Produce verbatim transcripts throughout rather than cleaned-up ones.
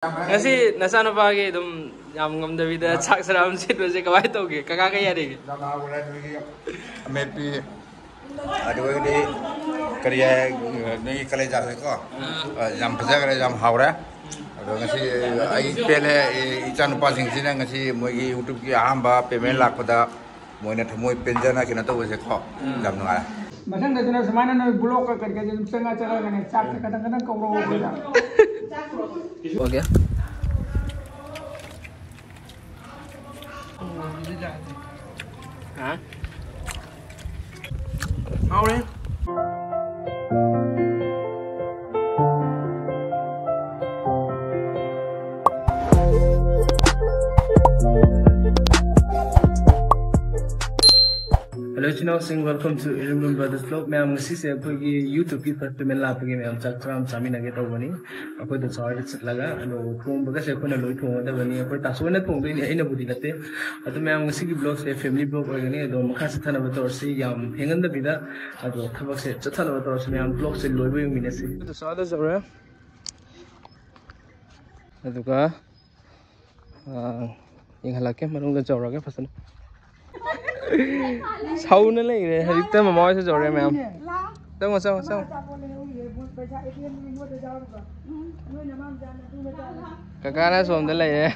ꯉꯁꯤ ꯅꯆꯥꯅꯨꯄꯥꯒꯤ ꯑꯗꯨꯝ ꯌꯥꯝ ꯉꯝꯗꯕꯤꯗ ꯆꯥꯛ ꯆꯔꯥ ꯑꯃ ꯁꯤꯟꯕꯁꯦ ꯀꯃꯥꯏꯅ ꯇꯧꯒꯦ? ꯀꯀꯥ ꯀꯩ ꯍꯥꯏꯔꯤꯒꯦ? ꯌꯥꯝ ꯍꯥꯎꯈ꯭ꯔꯦ ꯅꯣꯏꯒꯤ ꯑꯃꯦꯠꯄꯤ, ꯑꯗꯨꯗꯒꯤꯗꯤ ꯀꯔꯤ ꯍꯥꯏ, ꯅꯣꯏꯒꯤ ꯀꯂꯦꯖꯥꯁꯦꯀꯣ, ꯑ, ꯌꯥꯝ ꯐꯖꯈ꯭ꯔꯦ, ꯌꯥꯝ ꯍꯥꯎꯔꯦ꯫ ꯑꯗꯣ ꯉꯁꯤ ꯑꯩ ꯄꯦꯜꯂꯦ, ꯏꯆꯥꯅꯨꯄꯥꯁꯤꯡꯁꯤꯅ ꯉꯁꯤ ꯃꯣꯏꯒꯤ YouTubeꯀꯤ ꯑꯍꯥꯟꯕ payment ꯂꯥꯛꯄꯗ ꯃꯣꯏꯅ ꯊꯃꯣꯏ ꯄꯦꯟꯖꯅ ꯀꯩꯅꯣ ꯇꯧꯕꯁꯦꯀꯣ, ꯌꯥꯝ ꯅꯨꯡꯉꯥꯏ꯫ ꯃꯊꯪꯗꯁꯨꯅ ꯁꯨꯃꯥꯏꯅ ꯅꯣꯏ vlogꯀ ꯀꯔꯤ ꯀꯔꯤ ꯑꯗꯨꯝ ꯆꯪꯉ ꯆꯪꯉꯒꯅꯦ, ꯆꯥꯛꯁꯦ ꯈꯇꯪ ꯈꯇꯪ ꯀꯧꯔꯛꯑꯣ ꯑꯩꯈꯣꯏꯗ꯫ Okay. ꯍꯥ? ꯍꯥꯎꯔꯦ꯫ Hello, ꯏꯆꯤꯟ ꯏꯅꯥꯎꯁꯤꯡ, welcome to Irimlum Brothers Vlog꯫ ꯃꯌꯥꯝ, ꯉꯁꯤꯁꯦ ꯑꯩꯈꯣꯏꯒꯤ YouTubeꯀꯤ first payment ꯂꯥꯛꯄꯒꯤ ꯃꯌꯥꯝ ꯆꯥꯛ ꯆꯔꯥ ꯑꯃ ꯆꯥꯃꯤꯟꯅꯒꯦ ꯇꯧꯕꯅꯤ꯫ ꯑꯩꯈꯣꯏꯗ ꯆꯥꯎꯔ ꯆꯠꯂꯒ, ꯑꯗꯣ ꯊꯣꯡꯕꯒꯁꯦ ꯑꯩꯈꯣꯏꯅ ꯂꯣꯏ ꯊꯣꯡꯒꯗꯕꯅꯤ꯫ ꯑꯩꯈꯣꯏ ꯇꯥꯁꯨꯅ ꯊꯣꯡꯗꯣꯏꯅꯤ, ꯑꯩꯅꯕꯨꯗꯤ ꯅꯠꯇꯦ꯫ ꯑꯗꯣ ꯃꯌꯥꯝ, ꯉꯁꯤꯒꯤ vlogꯁꯦ family vlog ꯑꯣꯏꯒꯅꯤ꯫ ꯑꯗꯣ ꯃꯈꯥ ꯆꯠꯊꯅꯕ ꯇꯧꯔꯁꯤ, ꯌꯥꯝ ꯊꯦꯡꯍꯟꯗꯕꯤꯗ꯫ ꯑꯗꯣ ꯊꯕꯛꯁꯦ ꯆꯠꯊꯅꯕ ꯇꯧꯔꯁꯤ ꯃꯌꯥꯝ, vlogꯁꯦ ꯂꯣꯏꯕ ꯌꯦꯡꯃꯤꯟꯅꯁꯤ꯫ ꯑꯗꯨꯒ ꯑꯥ, ꯌꯦꯡꯍꯜꯂꯛꯀꯦ, ꯃꯅꯨꯡꯗ ꯆꯧꯔꯒꯦ ꯐꯖꯅ꯫ ꯁꯥꯎꯅ ꯂꯩꯔꯦ ꯍꯧꯖꯤꯛꯇ, ꯃꯃꯥ ꯍꯣꯏꯁꯨ ꯆꯧꯔꯦ ꯃꯌꯥꯝ꯫ ꯆꯪꯉꯣ, ꯆꯪꯉꯣ, ꯆꯪꯉꯣ꯫ ꯀꯀꯥꯅ ꯁꯣꯝꯗ ꯂꯩꯔꯦ꯫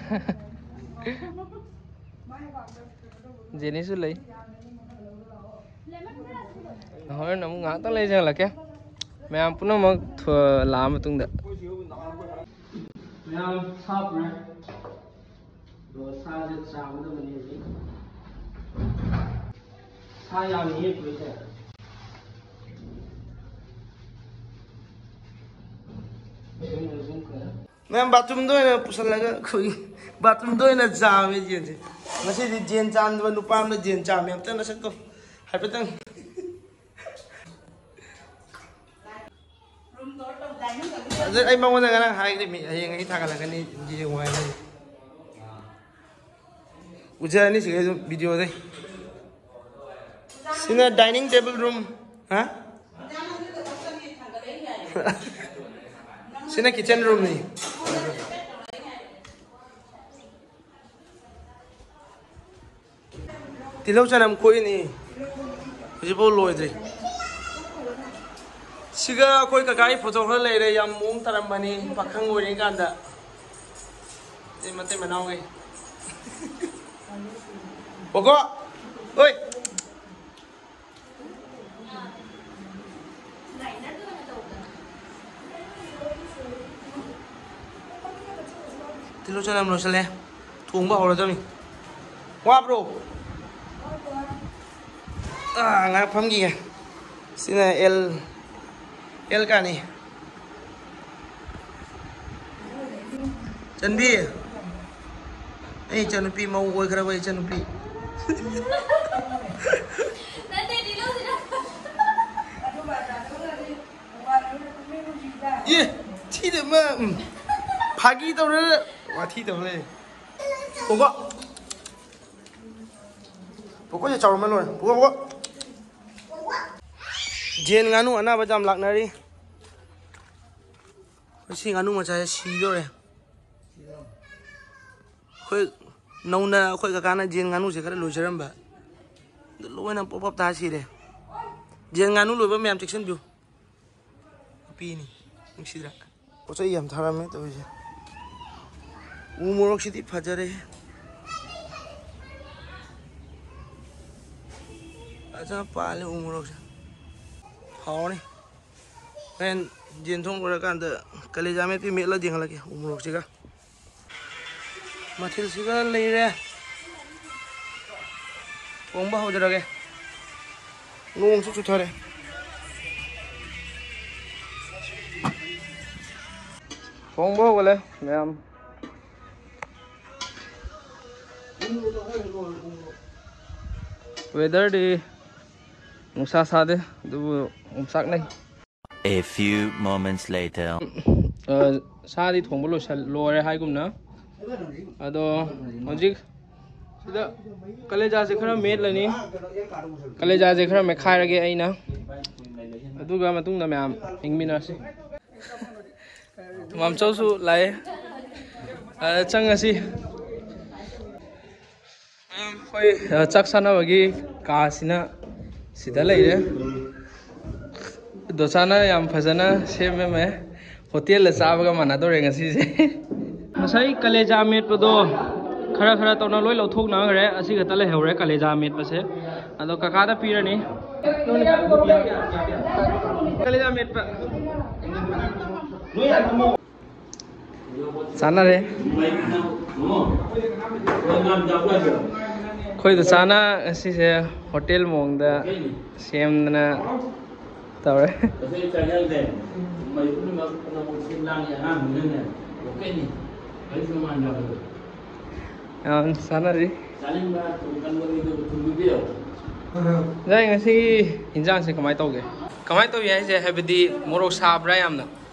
ꯖꯦꯅꯤꯁꯨ ꯂꯩ꯫ ꯍꯣꯔꯦꯟ ꯑꯃꯨꯛ ꯉꯥꯏꯍꯥꯛꯇꯪ ꯂꯩꯔ ꯆꯪꯍꯜꯂꯛꯀꯦ꯫ ꯃꯌꯥꯝ ꯄꯨꯝꯅꯃꯛ ꯊꯣ-, ꯂꯥꯛꯑ ꯃꯇꯨꯡꯗ꯫ ꯃꯌꯥꯝ ꯁꯥ ꯄꯨꯔꯦ꯫ ꯑꯗꯣ ꯁꯥꯁꯦ ꯆꯥꯝꯒꯗꯕꯅꯤ ꯍꯧꯖꯤꯛ꯫ ꯁꯥ ꯌꯥꯝꯃꯤꯌꯦ ꯄꯨꯔꯤꯁꯦ꯫ ꯃꯌꯥꯝ bathroomꯗ ꯑꯣꯏꯅ ꯄꯨꯁꯜꯂꯒ ꯑꯩꯈꯣꯏꯒꯤ bathroomꯗ ꯑꯣꯏꯅ ꯆꯥꯝꯃꯦ ꯖꯦꯟꯁꯦ꯫ ꯉꯁꯤꯗꯤ ꯖꯦꯟ ꯆꯥꯝꯗꯕ ꯅꯨꯄꯥ ꯑꯃꯅ ꯖꯦꯟ ꯆꯥꯝꯃꯦ꯫ ꯑꯝꯇ ꯅꯁꯛꯇꯣ ꯍꯥꯏꯐꯦꯠꯇꯪ꯫ ꯑꯗꯨ ꯑꯩ ꯃꯉꯣꯟꯗ ꯉꯔꯥꯡ ꯍꯥꯏꯈ꯭ꯔꯤꯃꯤ, ꯍꯌꯦꯡ ꯑꯩ ꯊꯥꯒꯠꯂꯛꯀꯅꯤ, ꯌꯦꯡꯉꯨ ꯍꯥꯏꯅ꯫ ꯎꯖꯔꯅꯤ ꯁꯤꯈꯩ ꯑꯗꯨꯝ videoꯗꯩ꯫ ꯁꯤꯅ dining table room꯫ ꯍꯥ? ꯁꯤꯅ kitchen roomꯅꯤ꯫ ꯇꯤꯜꯍꯧ ꯆꯅꯝ ꯈꯣꯛꯏꯅꯤ, ꯍꯧꯖꯤꯛꯐꯥꯎ ꯂꯣꯏꯗ꯭ꯔꯤ꯫ ꯁꯤꯒ ꯑꯩꯈꯣꯏ ꯀꯀꯥꯒꯤ ꯐꯣꯇꯣ ꯈꯔ ꯂꯩꯔꯦ, ꯌꯥꯝ ꯃꯑꯣꯡ ꯇꯥꯔꯝꯕꯅꯤ ꯄꯥꯈꯪ ꯑꯣꯏꯔꯤꯀꯥꯟꯗ꯫ ꯑꯩ ꯃꯇꯩ ꯃꯅꯥꯎꯒꯤ꯫ ꯕꯣꯀꯣ! ꯍꯣꯏ! ꯇꯤꯜꯍꯧ ꯆꯅꯝ ꯂꯣꯏꯁꯤꯜꯂꯦ꯫ ꯊꯣꯡꯕ ꯍꯧꯔꯗꯕꯅꯤ꯫ ꯋꯥꯕ꯭ꯔꯣ? ꯑꯥ, ꯉꯥꯏꯍꯥꯛ ꯐꯝꯈꯤꯒꯦ꯫ ꯁꯤꯅ ꯑꯦꯜ, ꯑꯦꯜ ꯀꯥꯅꯤ꯫ ꯆꯟꯕꯤ, ꯑꯩ ꯏꯆꯟꯅꯨꯄꯤ, ꯃꯧ ꯑꯣꯏꯈ꯭ꯔꯕ ꯏꯆꯟꯅꯨꯄꯤ꯫ ꯑꯦ, ꯊꯤꯗ ꯃꯥ, ꯎꯝ꯫ ꯐꯥꯒꯤ ꯇꯧꯔ ꯋꯥꯊꯤ ꯇꯧ ꯂꯩ꯫ ꯕꯣꯕꯣ꯫ ꯕꯣꯕꯣꯁꯦ ꯆꯥꯎꯔꯝꯃ ꯂꯣꯏꯔꯦ꯫ ꯕꯣꯕꯣ, ꯕꯣꯕꯣ꯫ ꯌꯦꯟ ꯉꯥꯅꯨ ꯑꯅꯥꯕ ꯌꯥꯝ ꯂꯥꯛꯅꯔꯤ꯫ ꯃꯁꯤ ꯉꯥꯅꯨ ꯃꯆꯥꯁꯦ ꯁꯤꯗꯣꯔꯦ꯫ ꯑꯩꯈꯣꯏ ꯅꯧꯅ ꯑꯩꯈꯣꯏ ꯀꯀꯥꯅ ꯌꯦꯟ ꯉꯥꯅꯨꯁꯦ ꯈꯔ ꯂꯣꯏꯖꯔꯝꯕ꯫ ꯑꯗꯨ ꯂꯣꯏꯅ ꯄꯣꯞ ꯄꯣꯞ ꯇꯥ ꯁꯤꯔꯦ꯫ ꯌꯦꯟ ꯉꯥꯅꯨ ꯂꯣꯏꯕ ꯃꯌꯥꯝ ꯆꯦꯛꯁꯤꯟꯕꯤꯌꯨ꯫ ꯅꯨꯄꯤꯅꯤ꯫ ꯅꯨꯡꯁꯤꯗ꯭ꯔꯥ? ꯄꯣꯠ ꯆꯩ ꯌꯥꯝ ꯊꯥꯔꯝꯃꯦ ꯇꯧꯔꯤꯁꯦ꯫ ꯎ ꯃꯣꯔꯣꯛꯁꯤꯗꯤ ꯐꯖꯔꯦ꯫ ꯐꯖꯅ ꯄꯥꯜꯂꯦ ꯎ ꯃꯣꯔꯣꯛꯁꯦ꯫ ꯍꯥꯎꯔꯅꯤ꯫ ꯍꯣꯔꯦꯟ ꯌꯦꯟ ꯊꯣꯡ ꯂꯣꯏꯔꯀꯥꯟꯗ ꯀꯂꯦꯖꯥ ꯃꯦꯠꯄꯤ ꯃꯦꯠꯂ ꯌꯦꯡꯍꯜꯂꯛꯀꯦ ꯎ ꯃꯣꯔꯣꯛꯁꯤꯒ꯫ ꯃꯊꯦꯜꯁꯤꯒ ꯂꯩꯔꯦ꯫ ꯊꯣꯡꯕ ꯍꯧꯖꯔꯒꯦ꯫ ꯅꯣꯡꯁꯨ ꯆꯨꯊꯔꯦ꯫ ꯊꯣꯡꯕ ꯍꯧꯒꯠꯂꯦ ꯃꯌꯥꯝ꯫ Weatherꯗꯤ ꯅꯨꯡꯁꯥ ꯁꯥꯗꯦ, ꯑꯗꯨꯕꯨ ꯑꯣꯝꯆꯥꯛꯅꯩ꯫ A few moments later. ꯑ, ꯁꯥꯗꯤ ꯊꯣꯡꯕ ꯂꯣꯏꯁꯜ-, ꯂꯣꯏꯔꯦ ꯍꯥꯏꯒꯨꯝꯅ꯫ ꯑꯗꯣ ꯍꯧꯖꯤꯛ ꯁꯤꯗ ꯀꯂꯦꯖꯥꯁꯦ ꯈꯔ ꯃꯦꯠꯂꯅꯤ꯫ ꯀꯂꯦꯖꯥꯁꯦ ꯈꯔ ꯃꯦꯠꯈꯥꯏꯔꯒꯦ ꯑꯩꯅ꯫ ꯑꯗꯨꯒ ꯃꯇꯨꯡꯗ ꯃꯌꯥꯝ ꯌꯦꯡꯃꯤꯟꯅꯔꯁꯤ꯫ ꯃꯥꯝꯆꯧꯁꯨ ꯂꯥꯛꯑꯦ꯫ ꯑ, ꯆꯪꯉꯁꯤ꯫ ꯑꯩꯈꯣꯏ, ꯑ, ꯆꯥꯛ ꯆꯥꯅꯕꯒꯤ ꯀꯥꯁꯤꯅ ꯁꯤꯗ ꯂꯩꯔꯦ꯫ ꯗꯣꯁꯥꯅ ꯌꯥꯝ ꯐꯖꯅ ꯁꯦꯝꯃꯦ꯫ ꯍꯣꯇꯦꯜꯗ ꯆꯥꯕꯒ ꯃꯥꯟꯅꯗꯧꯔꯦ ꯉꯁꯤꯁꯦ꯫ ꯉꯁꯥꯏ ꯀꯂꯦꯖꯥ ꯃꯦꯠꯄꯗꯣ ꯈꯔ ꯈꯔ ꯇꯧꯅ ꯂꯣꯏ ꯂꯧꯊꯣꯛꯅꯈ꯭ꯔꯦ꯫ ꯑꯁꯤ ꯈꯛꯇ ꯂꯩꯍꯧꯔꯦ ꯀꯂꯦꯖꯥ ꯃꯦꯠꯄꯁꯦ꯫ ꯑꯗꯣ ꯀꯀꯥꯗ ꯄꯤꯔꯅꯤ꯫ ꯀꯂꯦꯖꯥ ꯃꯦꯠꯄ꯫ ꯆꯥꯅꯔꯦ꯫ ꯑꯩꯈꯣꯏꯗ ꯆꯥꯅ ꯉꯁꯤꯁꯦ ꯍꯣꯇꯦꯜ ꯃꯑꯣꯡꯗ ꯁꯦꯝꯗꯅ ꯇꯧꯔꯦ꯫ ꯌꯥꯝ ꯆꯥꯅꯔꯤ꯫ ꯅꯪ ꯉꯁꯤꯒꯤ ꯏꯟꯖꯥꯡꯁꯦ ꯀꯃꯥꯏꯅ ꯇꯧꯒꯦ? ꯀꯃꯥꯏꯅ ꯇꯧꯏ ꯍꯥꯏꯁꯦ, ꯍꯥꯏꯕꯗꯤ ꯃꯣꯔꯣꯛ ꯁꯥꯕ꯭ꯔꯥ ꯌꯥꯝꯅ?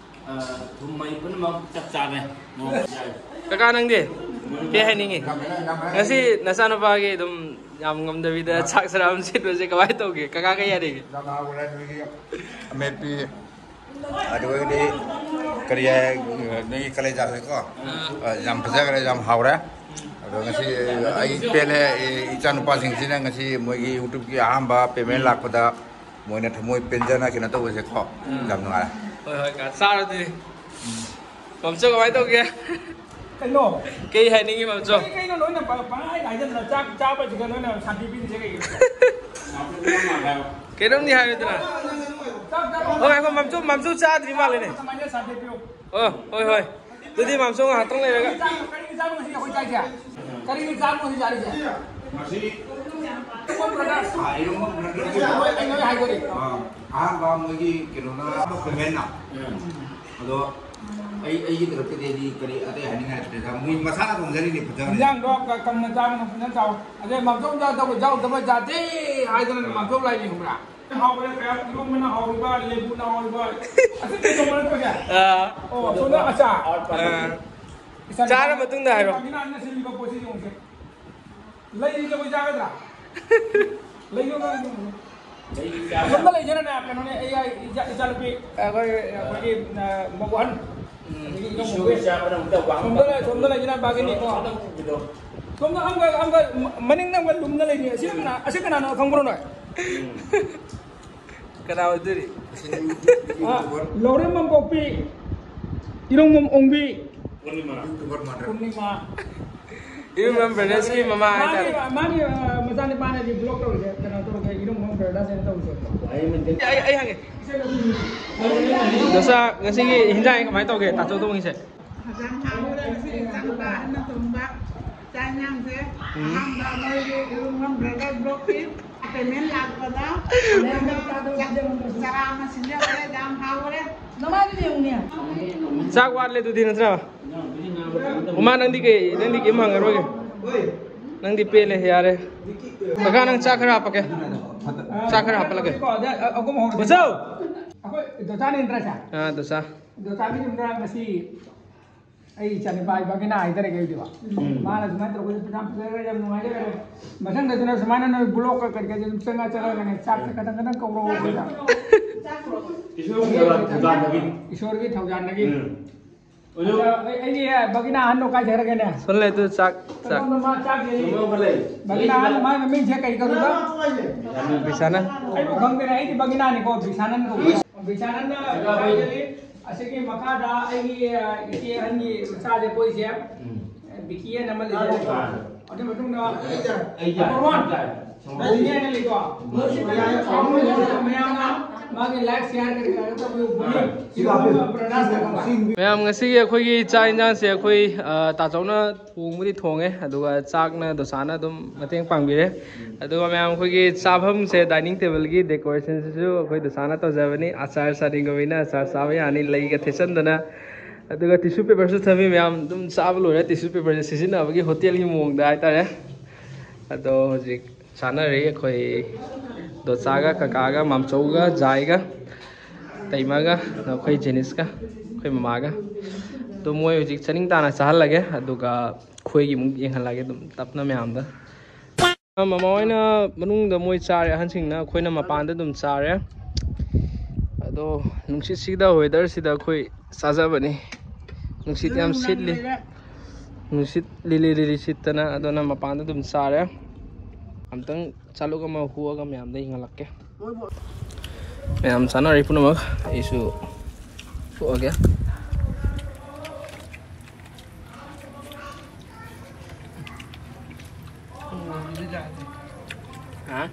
ꯑ, ꯊꯨꯝ ꯃꯍꯤ ꯄꯨꯝꯅꯃꯛ ꯆꯞ ꯆꯥꯔꯦ꯫ ꯃꯣꯔꯣꯛ ꯌꯥꯏ꯫ ꯀꯀꯥ, ꯅꯪꯗꯤ ꯀꯩ ꯍꯥꯏꯅꯤꯡꯉꯤ? ꯉꯁꯤ ꯅꯆꯥꯅꯨꯄꯥꯒꯤ ꯑꯗꯨꯝ ꯌꯥꯝ ꯉꯝꯗꯕꯤꯗ ꯆꯥꯛ ꯆꯔꯥ ꯑꯃ ꯁꯤꯟꯕꯁꯦ ꯀꯃꯥꯏꯅ ꯇꯧꯒꯦ? ꯀꯀꯥ, ꯀꯩ ꯍꯥꯏꯅꯤꯡꯉꯤ? ꯌꯥꯝ ꯍꯥꯎꯈ꯭ꯔꯦ ꯅꯣꯏꯒꯤ ꯑꯃꯦꯠꯄꯤ꯫ ꯑꯗꯨꯗꯒꯤꯗꯤ ꯀꯔꯤ ꯍꯥꯏ, ꯅꯣꯏꯒꯤ ꯀꯂꯦꯖꯥꯁꯦꯀꯣ? ꯑꯥ꯫ ꯑ, ꯌꯥꯝ ꯐꯖꯈ꯭ꯔꯦ, ꯌꯥꯝ ꯍꯥꯎꯔꯦ꯫ ꯑꯗꯣ ꯉꯁꯤ ꯑꯩ ꯄꯦꯜꯂꯦ, ꯏ-, ꯏꯆꯥꯅꯨꯄꯥꯁꯤꯡꯁꯤꯅ ꯉꯁꯤ ꯃꯣꯏꯒꯤ YouTubeꯀꯤ ꯑꯍꯥꯟꯕ payment ꯂꯥꯛꯄꯗ ꯃꯣꯏꯅ ꯊꯃꯣꯏ ꯄꯦꯟꯖꯅ ꯀꯩꯅꯣ ꯇꯧꯕꯁꯦꯀꯣ, ꯎꯝ꯫ ꯌꯥꯝ ꯅꯨꯡꯉꯥꯏ꯫ ꯍꯣꯏ, ꯍꯣꯏ, ꯀꯀꯥ꯫ ꯆꯥꯔꯣ ꯑꯗꯨꯗꯤ꯫ ꯃꯝꯆꯧ, ꯀꯃꯥꯏꯅ ꯇꯧꯒꯦ? ꯀꯩꯅꯣ? ꯀꯩ ꯍꯥꯏꯅꯤꯡꯉꯤ, ꯃꯝꯆꯧ? ꯀꯩ ꯀꯩꯅꯣ ꯂꯣꯏꯅ ꯄ-, ꯄꯪꯍꯥꯏꯗ ꯍꯥꯏꯖꯤꯟꯗꯅ ꯆꯥꯛ ꯆꯥꯕꯁꯤꯗ ꯅꯣꯏꯅ ꯁꯥꯟꯇꯤ ꯄꯤꯔꯤꯁꯦ ꯀꯩꯒꯤꯅꯣ? ꯀꯩꯅꯣꯝꯗꯤ ꯍꯥꯏꯌꯨꯗꯅ꯫ ꯆꯥꯛ ꯆꯥꯕ ꯑꯣ, ꯉꯥꯏꯈꯣ, ꯃꯝꯆꯧ, ꯃꯝꯆꯧ ꯆꯥꯗ꯭ꯔꯤ ꯃꯥꯜꯂꯦꯅꯦ꯫ ꯀꯃꯥꯏꯅ ꯁꯥꯟꯇꯤ ꯄꯤꯌꯨ? ꯑꯣ, ꯍꯣꯏ, ꯍꯣꯏ꯫ ꯑꯗꯨꯗꯤ ꯃꯝꯆꯧ ꯉꯥꯏꯍꯥꯛꯇꯪ ꯂꯩꯔꯒ꯫ ꯀꯔꯤ ꯆꯥꯕ ꯉꯁꯤ ꯑꯩꯈꯣꯏ ꯆꯥꯏꯁꯦ? ꯀꯔꯤ ꯆꯥꯕ ꯉꯁꯤ ꯆꯥꯔꯤꯁꯦ? ꯉꯁꯤ ꯏꯔꯣꯝꯕ ꯕ꯭ꯔꯗꯔ꯫ ꯑꯥ, ꯏꯔꯣꯝꯕ ꯕ꯭ꯔꯗꯔ꯫ ꯑꯩ ꯂꯣꯏ ꯍꯥꯏꯗꯣꯔꯤ꯫ ꯑꯥ, ꯑꯍꯥꯟꯕ ꯃꯣꯏꯒꯤ ꯀꯩꯅꯣꯅ paymentꯅ꯫ ꯎꯝ꯫ ꯑꯗꯣ ꯑꯩ, ꯑꯩꯒꯤ ꯇꯔꯐꯇꯗꯤ ꯑꯩꯗꯤ ꯀꯔꯤ ꯑꯇꯩ ꯍꯥꯏꯅꯤꯡꯉꯥꯏ ꯂꯩꯇ꯭ꯔꯦꯗ꯫ ꯃꯣꯏ ꯃꯁꯥꯅ ꯊꯣꯡꯖꯔꯤꯅꯦ ꯐꯖꯅ꯫ ꯏꯟꯖꯥꯡꯗꯣ ꯀ-, ꯀꯪꯅ ꯆꯥꯕꯅ ꯐꯖꯅ ꯆꯥꯎ꯫ ꯑꯗꯩ ꯃꯝꯆꯧ ꯏꯟꯖꯥꯡ ꯇꯧꯕ ꯌꯥꯎꯗꯕ ꯌꯥꯗꯦ ꯍꯥꯏꯗꯅ ꯃꯝꯆꯧ ꯂꯥꯏꯅꯤ ꯈꯪꯕ꯭ꯔꯥ? ꯍꯥꯎꯕꯅꯦ, ꯀꯌꯥ ꯏꯔꯣꯝꯕꯅ ꯍꯥꯎꯔꯤꯕ, ꯂꯦꯕꯨꯅ ꯍꯥꯎꯔꯤꯕ꯫ ꯑꯁꯤ ꯀꯩ ꯇꯧꯕ ꯅꯠꯇ꯭ꯔꯣ ꯁꯦ? ꯑꯥ꯫ ꯑꯣ, ꯁꯣꯝꯗ ꯑꯆꯥꯔ꯫ ꯑꯥ꯫ ꯏꯆꯥ ꯆꯥꯔ ꯃꯇꯨꯡꯗ ꯍꯥꯏꯔꯣ꯫ ꯅꯨꯄꯥꯁꯤꯅ ꯑꯩꯅ ꯁꯤꯜꯂꯤꯕ ꯄꯣꯠꯁꯤ ꯌꯦꯡꯉꯨꯁꯦ꯫ ꯂꯩꯔꯤꯁꯦ ꯑꯩꯈꯣꯏ ꯆꯥꯒꯗ꯭ꯔꯥ? ꯂꯩꯒꯗ꯭ꯔꯥ? ꯑꯁꯣꯝꯗ ꯂꯩꯖꯔꯅꯦ, ꯀꯩꯅꯣꯅꯦ, ꯑꯩ, ꯑꯩ, ꯏꯆꯥ-, ꯏꯆꯥꯅꯨꯄꯤ, ꯑꯩꯈꯣꯏ, ꯑꯩꯈꯣꯏꯒꯤ, ꯑ, ꯃꯧ ꯑꯍꯟ꯫ ꯎꯝ꯫ ꯑꯗꯒꯤ ꯏꯅꯧ ꯏꯁꯨ ꯃꯧ-, ꯏꯆꯥ ꯑꯃꯅ ꯑꯃꯨꯛꯇ ꯋꯥꯡ ꯁꯣꯝꯗ ꯂꯩ-, ꯁꯣꯝꯗ ꯂꯩꯁꯤꯅ ꯄꯥꯒꯤꯅꯤ꯫ ꯁꯣꯝꯗ ꯎꯕꯤꯗꯣ꯫ ꯁꯣꯝꯗ ꯑꯃꯒ ꯑꯃꯒ ꯃꯅꯤꯡꯗ ꯑꯃꯒ ꯂꯨꯝꯅ ꯂꯩꯔꯤ꯫ ꯑꯁꯤ ꯀꯅꯥ, ꯑꯁꯤ ꯀꯅꯥꯅꯣ ꯈꯪꯕ꯭ꯔꯣ ꯅꯣꯏ? ꯀꯅꯥ ꯑꯣꯏꯗꯣꯔꯤ? ꯑ, ꯂꯧꯔꯦꯝꯕꯝ ꯄꯣꯛꯄꯤ, ꯏꯔꯣꯡꯕꯝ ꯑꯣꯡꯕꯤ, ꯄꯨꯔꯅꯤꯃꯥ꯫ ꯏꯔꯣꯡꯕꯝ ꯕ꯭ꯔꯗꯔꯁꯀꯤ ꯃꯃꯥ ꯍꯥꯏꯇꯥꯔꯦ꯫ ꯃꯥꯒꯤ, ꯃꯥꯒꯤ, ꯑ, ꯃꯆꯥꯅꯤꯄꯥꯅꯗꯤ ꯕ꯭ꯂꯣꯛ ꯇꯧꯔꯤꯁꯦ, ꯀꯩꯅꯣ ꯇꯧꯔꯒꯦ, ꯏꯔꯣꯡꯕꯝ ꯕ꯭ꯔꯗꯔꯁ ꯍꯥꯏꯅ ꯇꯧꯕꯁꯦ꯫ ꯑꯩ, ꯑꯩ ꯍꯪꯒꯦ꯫ ꯗꯣꯁꯥ, ꯉꯁꯤꯒꯤ ꯍꯤꯟꯖꯥꯡ ꯀꯃꯥꯏꯅ ꯇꯧꯒꯦ, ꯇꯥꯆꯧ ꯊꯣꯡꯉꯤꯁꯦ? ꯍꯛꯆꯥꯡ ꯐꯕ ꯑꯣꯏꯔꯒꯁꯨ ꯏꯆꯥ ꯅꯨꯄꯥ ꯑꯍꯟꯅ ꯊꯣꯡꯕ ꯆꯥꯛ ꯏꯟꯁꯥꯡꯁꯦ꯫ ꯎꯝ꯫ ꯑꯍꯥꯟꯕ ꯃꯣꯏꯒꯤ ꯏꯔꯨꯝꯐꯝ ꯕ꯭ꯔꯗꯔ ꯕ꯭ꯂꯣꯛꯀꯤ ꯄꯦꯃꯦꯟ ꯂꯥꯛꯄꯗ ꯆꯔꯥ ꯑꯃ ꯁꯤꯟꯖꯈ꯭ꯔꯦ, ꯌꯥꯝ ꯍꯥꯎꯈ꯭ꯔꯦ꯫ ꯅꯃꯥꯏꯗꯨ ꯌꯦꯡꯉꯨꯅꯦ꯫ ꯆꯥꯛ ꯋꯥꯠꯂꯦ ꯑꯗꯨꯗꯤ ꯅꯠꯇ꯭ꯔꯥ? ꯃꯃꯥ, ꯅꯪꯗꯤ ꯀꯩ, ꯅꯪꯗꯤ ꯀꯩꯝ ꯍꯪꯉꯔꯣꯏꯒꯦ꯫ ꯅꯪꯗꯤ ꯄꯦꯜꯂꯦ, ꯌꯥꯔꯦ꯫ ꯀꯀꯥ, ꯅꯪ ꯆꯥꯛ ꯈꯔ ꯍꯥꯞꯄꯛꯀꯦ꯫ ꯆꯥꯛ ꯈꯔ ꯍꯥꯞꯄꯛꯂꯒꯦ꯫ ꯕꯣꯆꯧ! ꯑꯩꯈꯣꯏ ꯗꯣꯆꯥꯅ ꯏꯟꯇꯔꯦꯁ꯫ ꯑꯥ, ꯗꯣꯆꯥ꯫ ꯗꯣꯆꯥꯒꯤ ꯌꯨꯝꯗ ꯉꯁꯤ ꯑꯩ ꯏꯆꯥꯅꯨꯄꯥ ꯕꯒꯤꯅꯥ ꯍꯥꯏꯇꯥꯔꯦ ꯀꯩꯗꯤꯕ꯫ ꯎꯝ꯫ ꯃꯥꯅ ꯁꯨꯃꯥꯏꯅ ꯇꯧꯕꯁꯦ ꯌꯥꯝ ꯐꯖꯈ꯭ꯔꯦ, ꯌꯥꯝ ꯅꯨꯡꯉꯥꯏꯖꯈ꯭ꯔꯦ꯫ ꯃꯊꯪꯗꯁꯨ ꯁꯨꯃꯥꯏꯅ ꯅꯣꯏ ꯕ꯭ꯂꯣꯛꯀ ꯀꯔꯤ ꯀꯔꯤ ꯑꯗꯨꯝ ꯆꯪꯉ ꯆꯪꯉꯒꯅꯦ, ꯆꯥꯛꯁꯦ ꯈꯇꯪ ꯈꯇꯪ ꯀꯧꯔꯛꯑꯣ ꯑꯩꯈꯣꯏꯗ꯫ ꯏꯁꯣꯔꯒꯤ ꯊꯧꯖꯥꯜꯗꯒꯤ꯫ ꯏꯁꯣꯔꯒꯤ ꯊꯧꯖꯥꯜꯗꯒꯤ꯫ ꯎꯝ꯫ ꯑꯗꯣ ꯑꯩ, ꯑꯩꯒꯤ ꯕꯒꯤꯅꯥ ꯑꯍꯟꯗꯣ ꯀꯥꯏ ꯆꯠꯈ꯭ꯔꯒꯦꯅꯦ? ꯁꯣꯝ ꯂꯩ, ꯑꯗꯨ ꯆꯥꯛ, ꯆꯥꯛ꯫ ꯁꯣꯝꯗ ꯃꯥ ꯆꯥꯛ ꯂꯩ꯫ ꯁꯣꯝꯗ ꯂꯩ꯫ ꯕꯒꯤꯅꯥ ꯑꯍꯟ, ꯃꯥꯏ ꯃꯃꯤꯡꯁꯦ ꯀꯔꯤ ꯀꯧꯗꯣꯏꯕ? ꯕꯤꯁꯥꯅꯟ꯫ ꯑꯩꯕꯨ ꯈꯪꯗꯦꯅꯦ, ꯑꯩꯗꯤ ꯕꯒꯤꯅꯥꯅꯤꯀꯣ, ꯕꯤꯁꯥꯅꯟ ꯀꯧꯕ꯫ ꯕꯤꯁꯥꯅꯟꯅ ꯀꯥꯏꯗꯒꯤ? ꯑꯁꯤꯒꯤ ꯃꯈꯥꯗ ꯑꯩꯒꯤ, ꯑ, ꯏꯆꯦ ꯑꯍꯟꯒꯤ ꯃꯆꯥꯁꯦ ꯄꯣꯛꯏꯁꯦ, ꯎꯝ꯫ ꯕꯤꯀꯤ ꯑꯅ ꯑꯃ ꯂꯩꯖꯔꯦꯀꯣ꯫ ꯑꯥ꯫ ꯑꯗꯨ ꯃꯇꯨꯡꯗ ꯑꯩ ꯇꯥꯏ, ꯑꯩ ꯇꯥꯏ, number one, ꯑꯩ ꯇꯥꯏ꯫ ꯕꯤꯀꯤ ꯑꯅ ꯂꯩꯀꯣ꯫ ꯃꯌꯥꯝꯅ ꯃꯥꯒꯤ like, share ꯀꯔꯤ ꯀꯔꯥ ꯇꯧꯕꯤꯌꯨ꯫ ꯁꯤ ꯍꯥꯞꯄꯤꯌꯨ꯫ ꯃꯌꯥꯝ, ꯉꯁꯤꯒꯤ ꯑꯩꯈꯣꯏꯒꯤ ꯆꯥꯛ ꯏꯟꯖꯥꯡꯁꯦ ꯑꯩꯈꯣꯏ, ꯑ, ꯇꯥꯆꯧꯅ ꯊꯣꯡꯕꯨꯗꯤ ꯊꯣꯡꯉꯦ, ꯑꯗꯨꯒ ꯆꯥꯛꯅ ꯗꯣꯁꯥꯅ ꯑꯗꯨꯝ ꯃꯇꯦꯡ ꯄꯥꯡꯕꯤꯔꯦ꯫ ꯑꯗꯨꯒ ꯃꯌꯥꯝ, ꯑꯩꯈꯣꯏꯒꯤ ꯆꯥꯐꯝꯁꯦ dining tableꯒꯤ decorationꯁꯤꯁꯨ ꯑꯩꯈꯣꯏ ꯗꯣꯁꯥꯅ ꯇꯧꯖꯕꯅꯤ꯫ ꯑꯆꯥꯔ ꯆꯥꯅꯤꯡꯕ ꯃꯤꯅ ꯑꯆꯥꯔ ꯆꯥꯕ ꯌꯥꯅꯤ, ꯂꯩꯒ ꯊꯦꯠꯆꯟꯗꯅ꯫ ꯑꯗꯨꯒ tissue paperꯁꯨ ꯊꯝꯃꯤ꯫ ꯃꯌꯥꯝ ꯑꯗꯨꯝ ꯆꯥꯕ ꯂꯣꯏꯔ tissue paperꯁꯦ ꯁꯤꯖꯤꯟꯅꯕꯒꯤ hotelꯒꯤ ꯃꯑꯣꯡꯗ ꯍꯥꯏꯇꯥꯔꯦ꯫ ꯑꯗꯣ ꯍꯧꯖꯤꯛ ꯆꯥꯅꯔꯤ ꯑꯩꯈꯣꯏ ꯗꯣꯆꯥꯒ, ꯀꯀꯥꯒ, ꯃꯥꯝꯆꯧꯒ, ꯖꯥꯏꯒ, ꯇꯩꯃꯒ, ꯑꯩꯈꯣꯏ ꯖꯦꯅꯤꯁꯀ, ꯑꯩꯈꯣꯏ ꯃꯃꯥꯒ꯫ ꯑꯗꯣ ꯃꯣꯏ ꯍꯧꯖꯤꯛ ꯆꯥꯅꯤꯡ ꯇꯥꯅ ꯆꯥꯍꯜꯂꯒꯦ, ꯑꯗꯨꯒ ꯑꯩꯈꯣꯏꯒꯤ ꯑꯃꯨꯛ ꯌꯦꯡꯍꯜꯂꯒꯦ ꯑꯗꯨꯝ ꯇꯞꯅ ꯃꯌꯥꯝꯗ꯫ ꯃꯃꯥ ꯍꯣꯏꯅ ꯃꯅꯨꯡꯗ ꯃꯣꯏ ꯆꯥꯔꯦ ꯑꯍꯟꯁꯤꯡꯅ, ꯑꯩꯈꯣꯏꯅ ꯃꯄꯥꯟꯗ ꯑꯗꯨꯝ ꯆꯥꯔꯦ꯫ ꯑꯗꯣ ꯅꯨꯡꯁꯤꯠꯁꯤꯗ, weatherꯁꯤꯗ ꯑꯩꯈꯣꯏ ꯆꯥꯖꯕꯅꯤ꯫ ꯅꯨꯡꯁꯤꯠ ꯌꯥꯝ ꯁꯤꯠꯂꯤ꯫ ꯅꯨꯡꯁꯤꯠ ꯂꯤꯂꯤ ꯂꯤꯂꯤ ꯁꯤꯠꯇꯅ, ꯑꯗꯨꯅ ꯃꯄꯥꯟꯗ ꯑꯗꯨꯝ ꯆꯥꯔꯦ꯫ ꯑꯝꯇꯪ ꯆꯥꯂꯨꯛ ꯑꯃ ꯍꯨꯛꯑꯒ ꯃꯌꯥꯝꯗ ꯌꯦꯡꯍꯜꯂꯛꯀꯦ꯫ ꯃꯌꯥꯝ ꯆꯥꯅꯔꯤ ꯄꯨꯝꯅꯃꯛ, ꯑꯩꯁꯨ ꯍꯨꯛꯑꯒꯦ꯫ ꯍꯥ?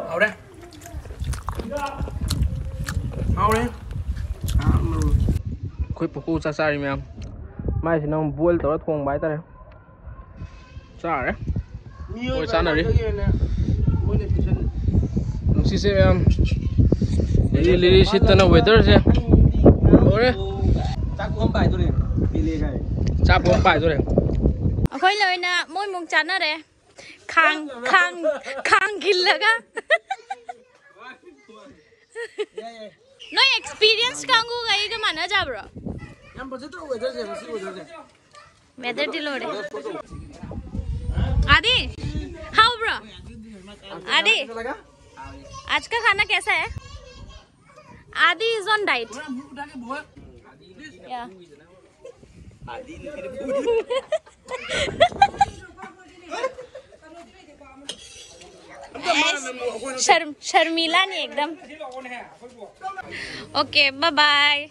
ꯍꯥꯎꯔꯦ꯫ ꯍꯥꯎꯔꯦ꯫ ꯑꯩꯈꯣꯏ ꯄꯨꯄꯨ ꯆꯥꯛ ꯆꯥꯔꯤ ꯃꯌꯥꯝ꯫ ꯃꯥꯏꯁꯤꯅ ꯑꯃꯨꯛ ꯕꯣꯏꯜ ꯇꯧꯔ ꯊꯣꯡꯕ ꯍꯥꯏꯇꯥꯔꯦ꯫ ꯆꯥꯔꯦ꯫ ꯃꯣꯏ ꯆꯥꯅꯔꯤ꯫ ꯅꯨꯡꯁꯤꯠꯁꯦ ꯃꯌꯥꯝ꯫ ꯂꯤꯔꯤ ꯂꯤꯔꯤ ꯁꯤꯠꯇꯅ ꯋꯦꯗꯔꯁꯦ꯫ ꯂꯣꯏꯔꯦ꯫ ꯆꯥꯛ ꯄꯨꯈꯝ ꯄꯥꯏꯗꯣꯔꯦ꯫ ꯆꯥꯛ ꯄꯨꯈꯝ ꯄꯥꯏꯗꯣꯔꯦ꯫ ꯑꯩꯈꯣꯏ ꯂꯣꯏꯅ ꯃꯣꯏꯃꯨꯛ ꯆꯥꯅꯔꯦ꯫ ꯈꯥꯡ ꯈꯥꯡ ꯈꯥꯡ ꯈꯤꯜꯂꯒ꯫ ꯅꯣꯏ ꯑꯦꯛꯁꯄꯤꯔꯤꯌꯦꯟꯁ ꯀꯥꯡꯕꯨꯒ ꯑꯩꯒ ꯃꯥꯟꯅꯖꯕ꯭ꯔꯣ? ꯌꯥꯝ ꯐꯖꯗ꯭ꯔꯣ ꯋꯦꯗꯔꯁꯦ, ꯉꯁꯤ ꯋꯦꯗꯔꯁꯦ? ꯋꯦꯗꯔꯗꯤ ꯂꯣꯏꯔꯦ꯫ ꯑꯥꯗꯤ, ꯍꯥꯎꯕ꯭ꯔꯣ? ꯑꯥꯗꯤ, आज का खाना कैसा है? आदि is on diet. या। शर्म शर्मिला नहीं एकदम। Okay, bye bye.